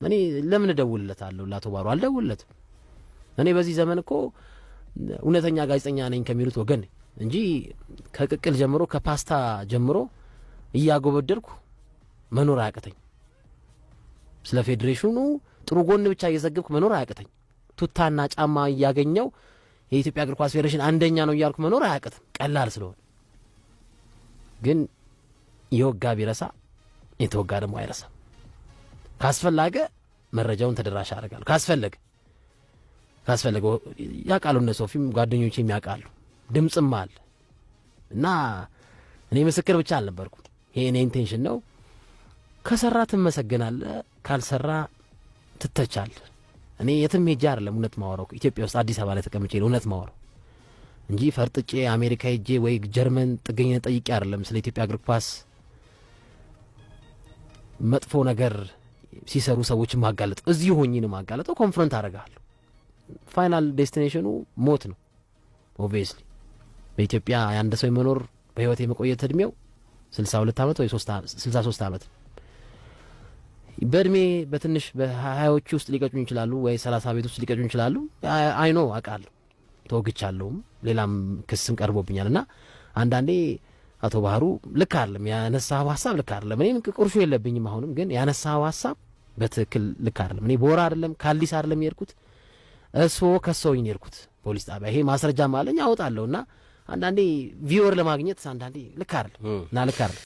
እኔ ለምን እደውልለታለሁ? ለአቶ ባህሩ አልደውልለትም። እኔ በዚህ ዘመን እኮ እውነተኛ ጋዜጠኛ ነኝ ከሚሉት ወገን ነኝ እንጂ ከቅቅል ጀምሮ፣ ከፓስታ ጀምሮ እያጎበደድኩ መኖር አያቅተኝ። ስለ ፌዴሬሽኑ ጥሩ ጎን ብቻ እየዘገብኩ መኖር አያቅተኝ። ቱታና ጫማ እያገኘው የኢትዮጵያ እግር ኳስ ፌዴሬሽን አንደኛ ነው እያልኩ መኖር አያቅትም፣ ቀላል ስለሆነ። ግን የወጋ ቢረሳ የተወጋ ደግሞ አይረሳም። ካስፈላገ መረጃውን ተደራሽ አደርጋለሁ። ካስፈለገ ያውቃሉ፣ እነ ሶፊም ጓደኞቼም ያውቃሉ። ድምፅም አለ እና እኔ ምስክር ብቻ አልነበርኩም። ይሄ እኔ intention ነው። ከሰራ ትመሰገናለህ፣ ካልሰራ ትተቻለህ። እኔ የትም ሄጄ አይደለም እውነት ማወራው፣ ኢትዮጵያ ውስጥ አዲስ አበባ ላይ ተቀምጬ ነው እውነት ማወራው እንጂ ፈርጥጬ አሜሪካ ሄጄ ወይ ጀርመን ጥገኝነት ጠይቄ አይደለም። ስለ ኢትዮጵያ እግር ኳስ መጥፎ ነገር ሲሰሩ ሰዎች ማጋለጥ እዚሁ ሆኜ ነው ማጋለጠው። Confront አደርጋለሁ። Final destination ኑ ሞት ነው። Obviously በኢትዮጵያ የአንድ ሰው የመኖር፣ በህይወት የመቆየት እድሜው 62 ዓመት ወይ 63 ዓመት። በእድሜ በትንሽ በ20ዎቹ ውስጥ ሊቀጩኝ ይችላሉ ወይ 30 ቤት ውስጥ ሊቀጩኝ ይችላሉ። I know፣ አውቃለሁ፣ ተወግቻለሁም፣ ሌላም ክስም ቀርቦብኛል። እና አንዳንዴ አቶ ባህሩ ልክ አይደለም ያነሳኸው ሀሳብ፣ ልክ አይደለም። እኔም ቁርሾ የለብኝም። አሁንም ግን ያነሳኸው ሀሳብ በትክክል ልክ አይደለም። እኔ ቦራ አይደለም፣ ካልዲስ አይደለም የሄድኩት፣ እርስዎ ከሰውኝ ነው የሄድኩት ፖሊስ ጣቢያ። ይሄ ማስረጃም አለኝ፣ አወጣለሁ። እና አንዳንዴ viewer ለማግኘት አንዳንዴ ልክ አይደለም እና ልክ አይደለም።